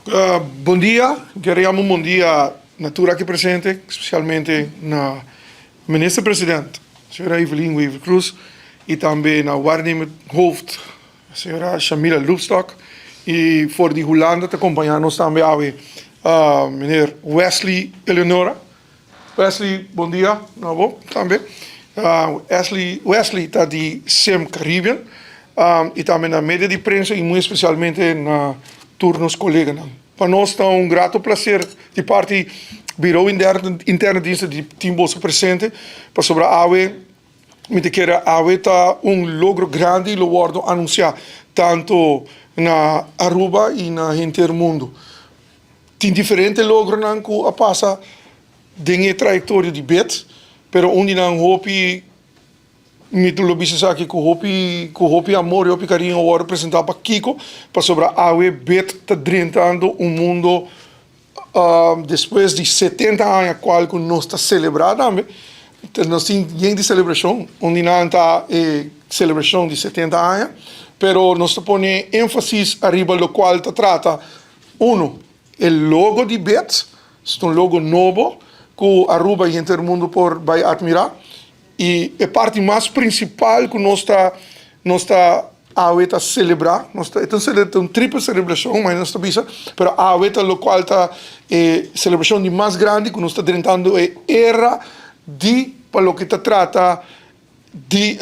Bon dia, kier yama un bon dia na tur aki presente, specialmente na Minister President, señora Evelyn Wever Croes y tambe na Waarnemend Hoofd, señora Shamila Loopstok y for di Hulanda ta acompaña nos tambe awe meneer Wesley Eleonora. Wesley, bon dia na bo tambe. Wesley ta di SIM Caribbean y tambe na media di prensa y muy especialmente na tur nos coleganan. Pa nos ta un grato placer di parti Bureau Interne Diensten di tin boso presente pasobra awe mi ta kere awe ta un logro grandi lo wordo anuncia tanto na Aruba y na henter mundo. Tin diferente logronan ku a pasa den e trayektoria di bid, pero un di nan hopi, mi ta lo bisa esaki ku hopi ku hopi amor i hopi kariño a wòrdu presentá pa Kiko, pasobra awe bid ta drentando un mundo despues di 70 aña kual ku nos ta selebrá tambe. Nos tin yen di selebrashon, un di nan ta e selebrashon di 70 aña, pero nos ta pone énfasis ariba lokual ta trata Uno, e logo di bed, ta un logo nobo ku Aruba i henter mundu por bai atmirá. I e parti mas prinsipal ku nos ta nos ta awe ta selebrá, nos ta e ta un triple selebrashon manera nos ta bisa, pero awe ta lokual ta e selebrashon di mas grandi ku nos ta drentando e era di pa loke ta trata di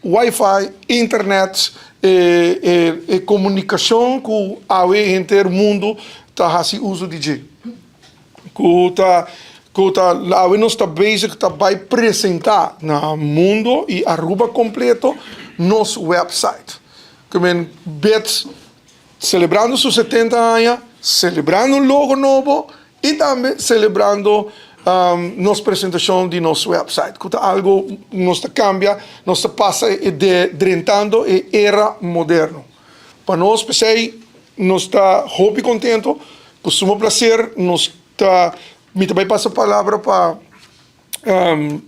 wifi, internet, e komunikashon ku awe henter mundu ta hasi uso di dje. Ku ta ku ta awe nos ta bezig ta bai presentá na mundo i Aruba kompleto nos website. Ke men bet Selebrando su 70 aña, selebrando un logo nobo y tambe selebrando nos presentacion di nos website cu ta algo nos ta cambia, nos ta pasa e drentando e era moderno. Pa nos p'esey nos ta hopi contento, cu sumo placer nos ta, mi ta bay pasa palabra pa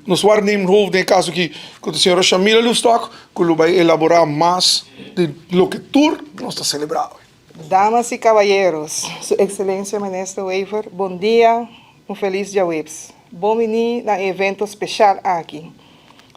Nos waarnemer hoofd den e kaso aki ku ta señora Shamila Loefstok ku lo bai elaborá mas di loke tur nos ta selebrá awe. Damas y caballeros, Su Excelencia Minister Wever, bon dia, un feliz djaweps. Bon bini na e evento special aki.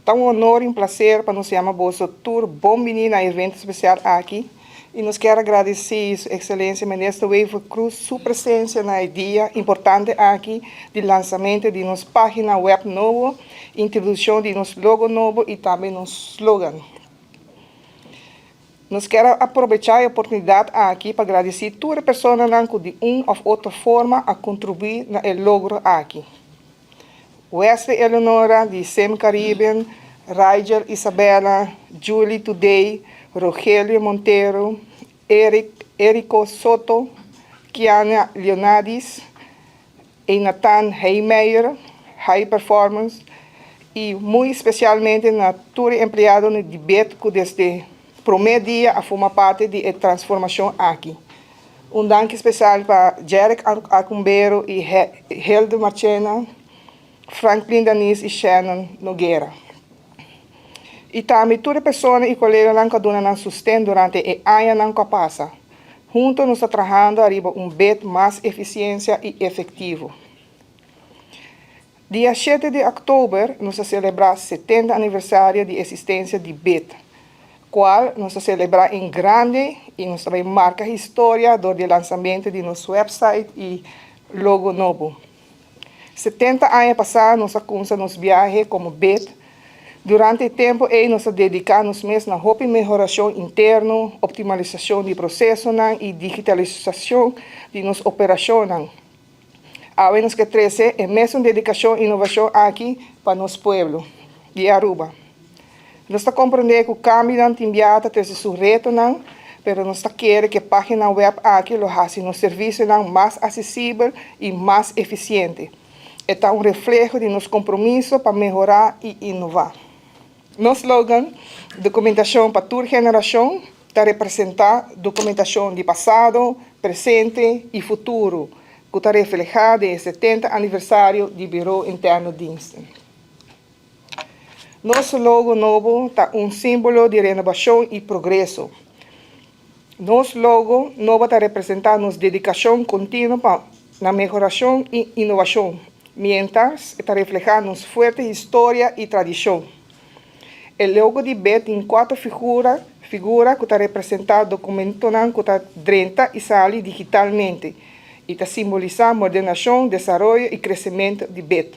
Ta un honor y un placer pa nos yama boso tur bon bini na e evento special aki y nos kier a gradici Su Excelencia Minister Wever Croes su presencia na e dia importante aki di lansamento di nos pagina web nobo, introduccion di nos logo nobo y tambe nos slogan. Nos kier a aprobecha e oportunidad aki pa gradici tur e personanan cu di un of otro forma a contribui na e logro aki. Wesley Eleonora di Sem Caribbean, Rigel Isabella, Julie Today, Rogelio Montero, Eric Erico Soto, Kiana Leonadis, Einathan Heijmeijer, High Performance, y muy especialmente na tur e empleadonan di bed cu desde prome dia a forma parti di e transformacion aki. Un danki special pa Jerick Acumbero y Hilde Marchena, Franklin Danis y Shannon Noguera. Y tambe tur e persona y coleganan cu a duna nan sosten durante e añanan cu a pasa. Hunto nos ta trahando ariba un bed mas eficiencia y efectivo. Dia 7 di october nos a celebra 70 aniversario di existencia di bed, cual nos a celebra en grande y nos ta bay marca historia door di lansamento di nos website y logo nobo. 70 aña pasa nos a cuminsa nos viahe como bed. Durante e tempo ey nos a dedica nos mes na hopi mehoracion interno, optimalisacion di procesonan y digitalisacion di nos operacionnan. Awe nos ke trece e mesun dedicacion y innovacion aki pa nos pueblo di Aruba. Nos ta comprende cu cambionan tin bia ta trece su retonan, pero nos ta kere cu e pagina web aki lo haci nos servicionan mas accesibel y mas eficiente. E ta un refleho di nos compromiso pa mehora y innova. Nos slogan, Documentacion pa tur generacion, ta representa documentacion di pasado, presente y futuro, cu ta refleha den e 70 aniversario di Bureau Interno Diensten. Nos logo nobo ta un simbolo di renobacion y progreso. Nos logo nobo ta representá nos dedikashon kontinuo pa na mehorashon i inovashon, miéntras e ta reflehá nos fuerte historia i tradishon. E logo di bid tin kuater figura figura ku ta representá dokumentonan ku ta drenta i sali digitalmente i ta simbolisá modernashon, desaroyo i kresementu di bid.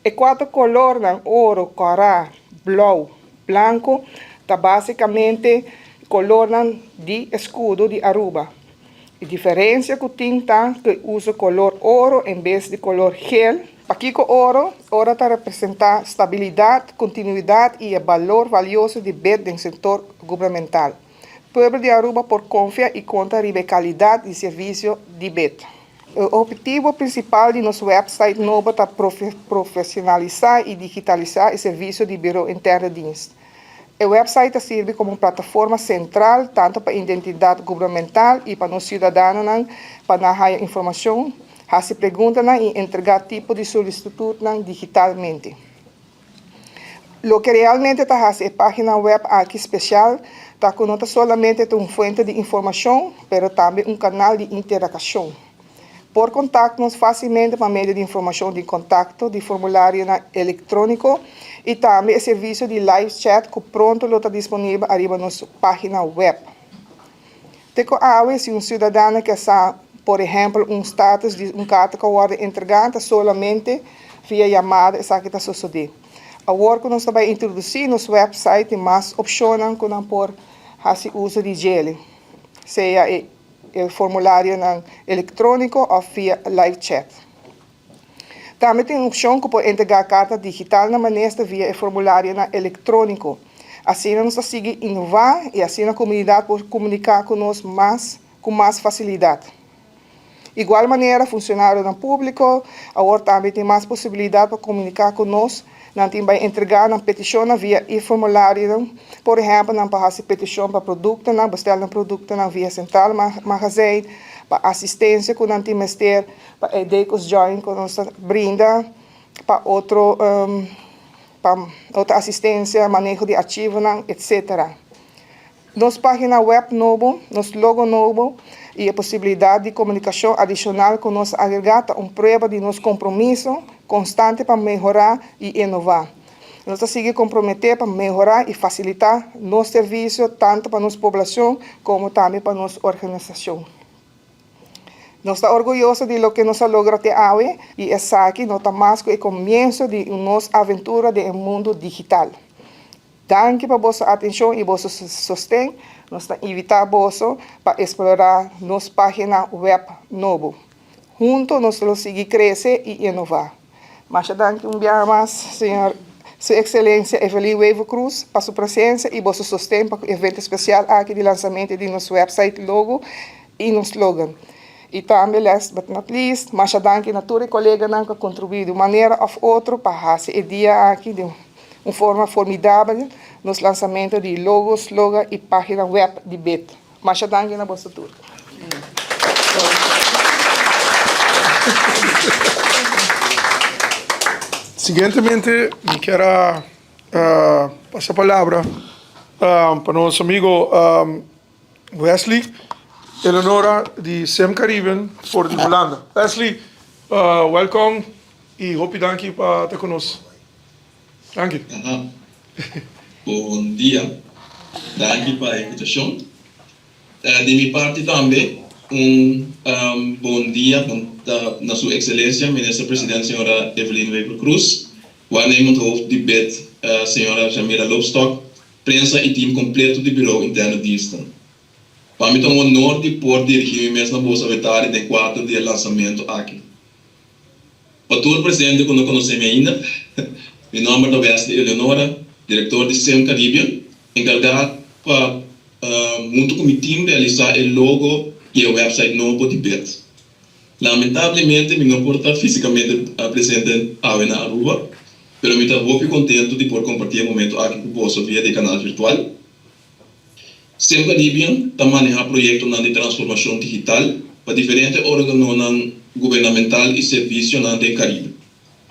E kuater kolornan, oro, kòrá, blou, blanku, ta básikamente kolornan di eskudo di Aruba. E diferensia ku tin ta ku e usa kolor oro en bes di kolor gel. Pakiko oro? Oro ta representá stabilidat, kontinuidat i e balor valioso di bed den sektor gubernamental. Pueblo di Aruba por konfia i konta riba e kalidat di servisio di bed. E obhetivo principal di nos website nobo ta profesionalisa y digitalisa e servicio di Bureau Interne Dienst. E website ta sirbi como un plataforma central tanto pa identidad gubernamental y pa nos ciudadanonan pa nan haya informacion, haci preguntanan y entrega tipo di solicitudnan digitalmente. Loke realmente ta hasi e página web aki spesial ta ku no ta solamente ta un fuente di informashon, pero tambe un kanal di interakashon. Por kontakt nos fásilmente pa medio di informashon di kontakto, di formularionan elektróniko i tambe e servisio di live chat ku pronto lo ta disponibel ariba nos página web. Te ku awe, si un siudadano ke sa, por ehèmpel, un status di un karta ku a wòrdu entregá, ta solamente via yamada esaki ta sosodé. Awor ku nos ta bai introdusí nos wèpsait tin mas opshonnan ku nan por hasi uso di djele, sea e formularionan elektróniko òf via live chat. Tambe tin un opshon ku por entregá karta digital na minister via e formularionan elektróniko. Asina nos ta sigui inová i asina komunidat por komuniká ku nos mas ku mas fasilidat. Igual manera funshonarionan públiko awor tambe tin mas posibilidat pa komuniká ku nos. Nan tin bai entregá nan petishonnan via e formularionan. Por ehèmpel nan por hasi petishon pa produktonan, bestèl nan produktonan via Sentral Magazijn, pa asistensia ku nan tin mester. Pa e Decos Join ku nos ta brinda pa otro pa otro asistencia, maneho di archivonan, etc. Nos pagina web nobo, nos logo nobo y e posibilidad di comunicacion adicional cu nos a agrega ta un prueba di nos compromiso constante pa mehora y innova. Nos ta sigui compromete pa mehora y facilita nos servicio tanto pa nos poblacion como tambe pa nos organisacion. Nos ta orguyoso di loke nos a logra te awe i esaki no ta mas ku e komienso di nos aventura den e mundu digital. Danki pa boso atenshon i boso sosten. Nos ta invitá boso pa eksplorá nos página wèp nobo. Hunto nos lo sigui krese i inová. Masha danki un biaha mas, señor Su Excelencia Evelyn Wever Croes, pa su presencia y boso sosten pa cu evento especial aki di lansamento di nos website, logo y nos slogan. Y tambe, last but not least, masha danki na tur e coleganan cu a contribui di un manera of otro pa haci e dia aki di un forma formidabel nos lansamento di logo, slogan y pagina web di bid. Masha danki na boso tur. Siguientemente mi kier a pasa palabra pa nos amigo Wesley Eleonora di Sem Caribbean for di Hulanda. Wesley, welkom y hopi danki pa ta cu nos. Danki. Bon dia. Danki pa e invitashon. Di mi parti tambe un bon dia na su Ekselensia Minister President Señora Evelyn Wever Croes, Waarnemend Hoofd di bid Señora Jamira Loopstok, prensa i team kompleto di Bureau Interne Diensten. Pa mi ta un honor di por dirigí mi mes na boso awetari den kuadro di e lansamentu aki. Pa tur presente ku no konosé mi ainda, mi nòmber ta Wesley Eleonora, direktor di sem Caribbean, enkargá pa huntu ku mi tim realisá e logo i e wèpsait nobo di bid. Lamentablemente mi no por ta físikamente presente awe na Aruba, pero mi ta hopi kontentu di por kompartí e momentu aki ku boso via di e kanal virtual. Sem Caribbean ta manehá proyektonan di transformashon digital pa diferente órganonan gubernamental i servisionan den Karibe.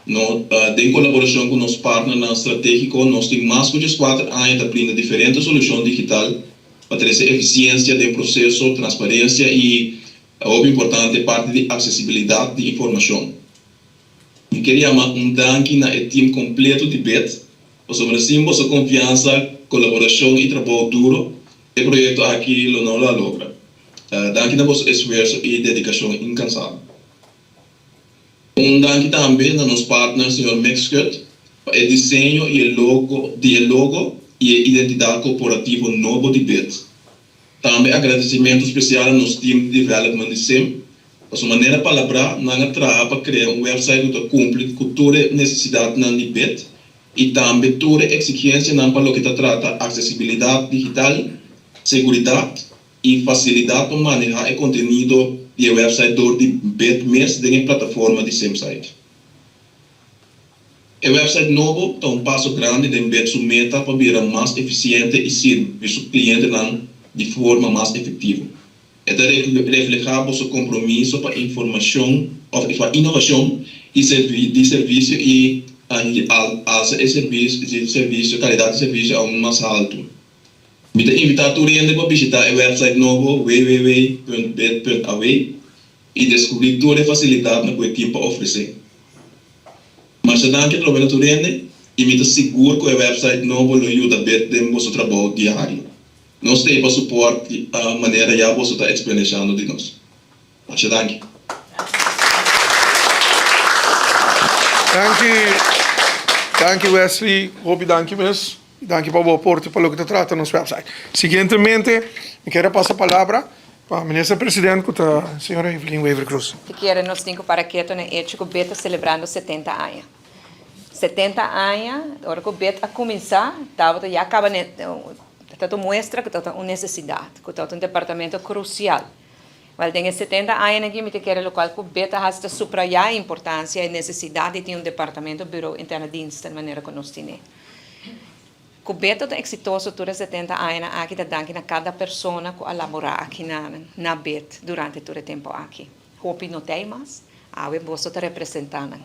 No, den kolaborashon ku nos partnernan stratégiko nos tin mas ku dieskuater aña ta brinda diferente solushon digital. pa trese efisiensia den proseso, transparensia i, hopi importante, parti di aksesibilidat di informashon. Mi kier yama un danki na e team kompleto di bid, pasobra sin boso konfiansa, kolaborashon i trabou duro, e proyekto aki lo no lo a logra. Danki na boso esfuerso i dedikashon inkansabel. Un danki tambe na nos partner señor Mick Schut pa e diseño i e logo di e logo i e identidat korporativo nobo di bid. Tambe agradesimentu spesial na nos team di development di sim pa su manera palabrá nan a traha pa krea un website ku ta kumpli ku tur e nesesidatnan di bid i tambe tur e eksigensianan pa loke ta trata aksesibilidat digital, seguridat i fasilidat pa manehá e kontenido di e website dor di bid mes den e plataforma di SimSite. E website nobo ta un paso grandi den bid su meta pa bira mas efisiente i sirbi su klientenan di forma mas efektivo. E ta reflehá boso kompromiso pa informashon òf pa inovashon i di servisio i alsa e servisio kalidat di servisio aun mas haltu. Mi ta invitá tur hende pa bishitá e website nobo www.bid.aw i deskubrí tur e fasilidatnan ku e tin pa ofresé. Masha danki atrobe na tur hende i mi ta sigur ku e website nobo lo yuda bid den boso trabou diario. Nos ta ei pa suport manera ya boso ta eksperenshando di nos. Masha danki. Danki, danki Wesley, hopi danki mes. Danki pa bo aporte pa loke ta trata nos website. Siguientemente mi kier a pasa palabra pa Minister President ku ta señora Evelyn Wever-Croes. Te kere nos tin ku para keto na echo ku Bet ta selebrando 70 aña. 70 aña, ora ku Bet a kuminsá, tabata ya kaba ta ta muestra ku tabata un nesesidat, ku tabata un departamento krusial. Wèl, den e 70 añanan aki mi ta kere lokual ku Bet a hasi ta suprayá e importansia, e nesesidat di tin un departamento Bureau Interne Diensten manera ku nos tine. Ku Beto ta eksitoso tur e 70 añanan aki ta danki na kada persona ku a laborá aki na na Bet durante tur e tempu aki. Hopi no t'ei mas, awe boso ta representá nan.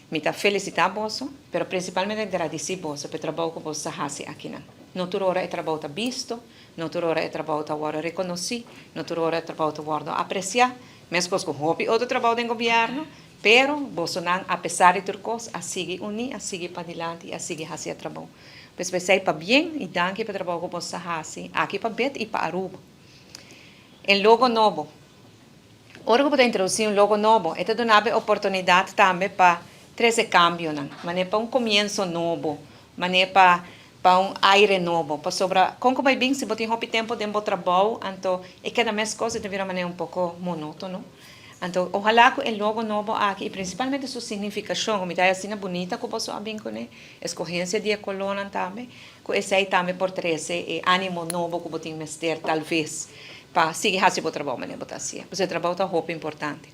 Mi ta felisitá boso, pero prinsipalmente gradisí boso pa e trabou ku boso ta hasi akinan. No tur ora e trabou ta bisto, no tur ora e trabou ta wòrdu rekonosí, no tur ora e trabou ta wòrdu apresiá, meskos ku hopi otro trabou den gobièrnu, Pero bosonan, apesar di tur kos, a sigui uní, a sigui padilanti i a sigui hasi e trabou. Pues p'esei pabien i danki pa e trabou ku boso ta hasi aki pa Bet i pa Aruba. E logo nobo. Ora ku bo ta introdusí un logo nobo, e ta duna bo e oportunidat tambe pa trese kambionan, manera pa un komienso nobo, manera pa pa un aire nobo. Pasobra kon ku bai bin si bo tin hopi tempu den bo trabou, anto e keda meskos, e ta bira manera un poko monótono. Anto, ohalá ku e logo nobo aki, i prinsipalmente su signifikashon, ku mi ta haña asina bunita ku boso a bin kuné, eskohensia di e kolónan tambe, ku esei tambe por trese e ánimo nobo ku bo tin mester talves pa sigui hasi bo trabou manera bo ta hasié. Pasobra e trabou ta hopi importante.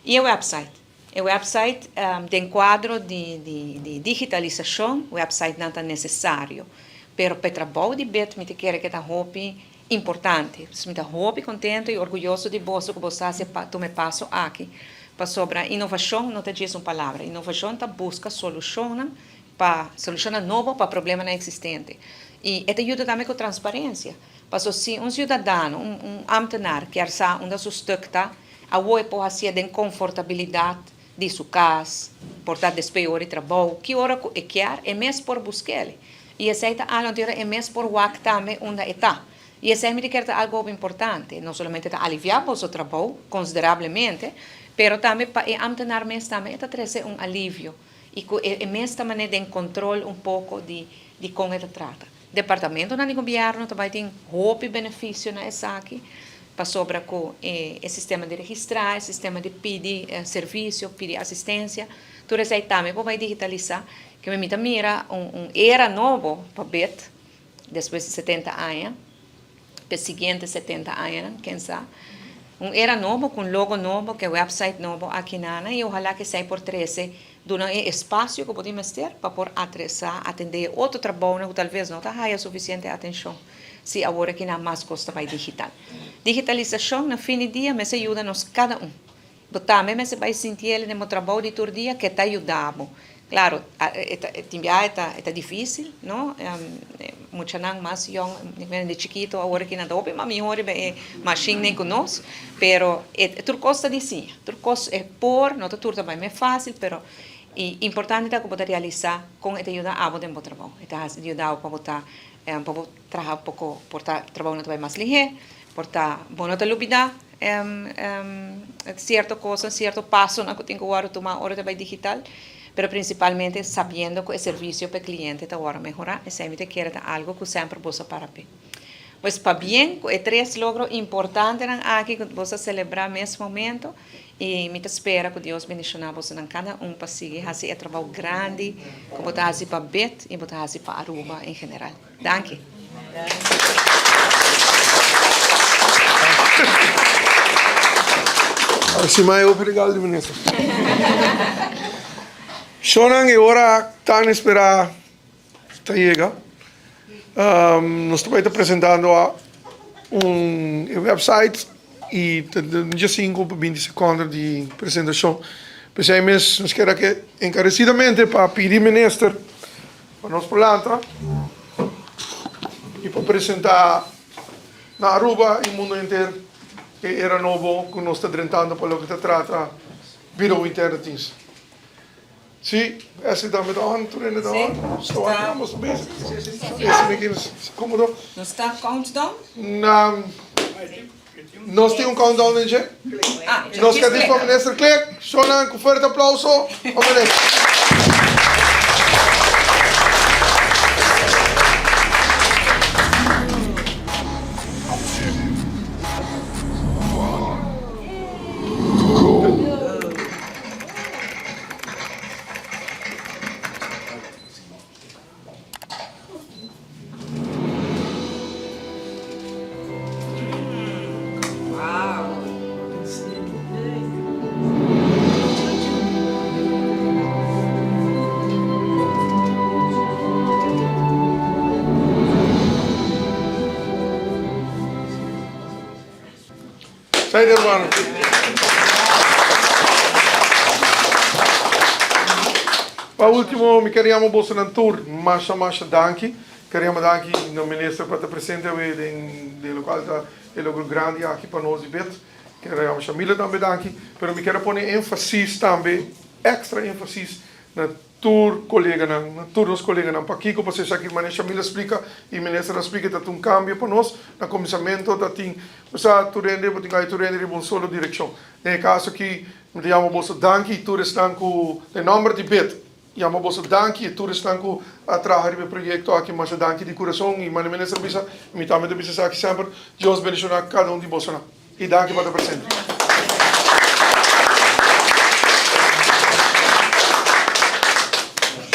I e wèpsait. E wèpsait, den kuadro di di digitalisashon, wèpsaitnan ta nesesario. Pero pa e trabou di bit mi ta kere ke ta hopi Importante. Pues mi ta hopi contento y orguyoso di boso cu boso haci e tuma e paso aki, pasobra innovacion no ta djis un palabra. Innovacion ta busca solucionnan pa solucionnan nobo pa problemanan existente. Y e ta yuda tambe cu transparencia. Paso si un ciudadano, un un ambtenaar kier sa unda su stuk ta, awo e por hacié den confortabilidad di su cas, por ta despues ora di trabou, ki ora cu e kier e mes por busquele. I esei ta algo anto e mes por wak tambe unda e ta. I esei mi ta kere ta algo hopi importante. No solamente ta aliviá boso trabou konsiderablemente, pero tambe pa e ambtenaar mes tambe e ta trese un alivio i ku e mes ta manera den kontrol un poko di di kon e ta trata. Departamentonan di gobièrnu ta bai tin hopi benefisio na esaki pasobra ku e e sistema di registrá, e sistema di pidi servisio, pidi asistensia, tur esei tambe por bai digitalisá. Keme mi ta mira un un era nobo pa bet despues di 70 aña, p'e siguiente 70 añanan, ken sa. Un era nobo ku un logo nobo, ku e website nobo aki nana i ohalá ku esei por trese duna e espasio ku bo tin mester pa por atresá, atendé e otro trabounan ku talves no ta haya sufisiente atenshon si awor aki nan mas kos ta bai digital. Digitalisashon na fin di dia mester yuda nos kada un. Bo tambe mester bai sinti el den bo trabou di tur dia ke ta yuda bo. Claro, tin biaha e ta dificil, no? Muchanan mas yong, di chikito awor aki nan ta hopi mas mihor riba e machine ku nos, pero e tur cos ta di siña, tur cos e por, no ta tur ta bai mes facil, pero e importante ta ku bo ta realisa kon e ta yuda abo den bo trabou, e ta hasi yuda abo pa bo ta pa bo traha poko, por ta trabou no ta bai mas lihé, por ta bo no ta lubida cierto cosnan, cierto pasonan cu tin cu worde tuma ora ta bay digital, pero principalmente sabiendo cu e servicio pa e cliente ta worde mehora, esey mi ta kere ta algo cu semper boso a para p'e. Pues pabien cu e tres logro importantenan aki cu boso a celebra mes momento y mi ta spera cu Dios bendiciona bosonan cada un pa sigui haci e trabou grandi cu bo ta haci pa bid y bo ta haci pa Aruba en general. Danki. Así mai hopi regalo di minister. Shownan e ora tan esperá ta yega. Nos ta bai ta presentando a un e website y ta dje sinku pa binti sekondo di presentashon. P'esei mes nos kier a ke enkaresidamente pa pidi minister Pa nos por lanta y pa presenta na Aruba y mundo henter e era nobo cu nos ta drentando pa loke ta trata Bureau Interne Dienst. Si, esey tambe ta on, tur hende ta on. So aki nos ta bezig. Esey mi kier comodo. Nos ta countdown? Na, nos tin un countdown den dje. Nos ke di pa Minister Klik. Shonan ku fuerte aplauso pa Minister. Sai di hermano. Pa ultimo mi ker yama bosonan tur masha masha danki. Ker yama danki na minister pa ta presente awe den den lokual ta e logro grandi aki pa nos di bet. Ker yama Shamila tambe danki. Pero mi ker a pone enfasis tambe, extra enfasis na Tur koleganan, na tur nos koleganan, pakiko pasobra esaki manera Shamil a splika i minister a splika ta un kambio pa nos. Na kuminsamentu ta tin bo sa tur hende bo tin kai tur hende riba un solo direkshon. Den e kaso aki mi ta yama boso danki i tur esnan ku den nòmber di bet yama boso danki i tur esnan ku a traha riba e proyekto aki masha danki di kurason i manera minister a bisa mi tambe ta bisa esaki semper Dios bendishoná kada un di bosonan i danki pa ta presente.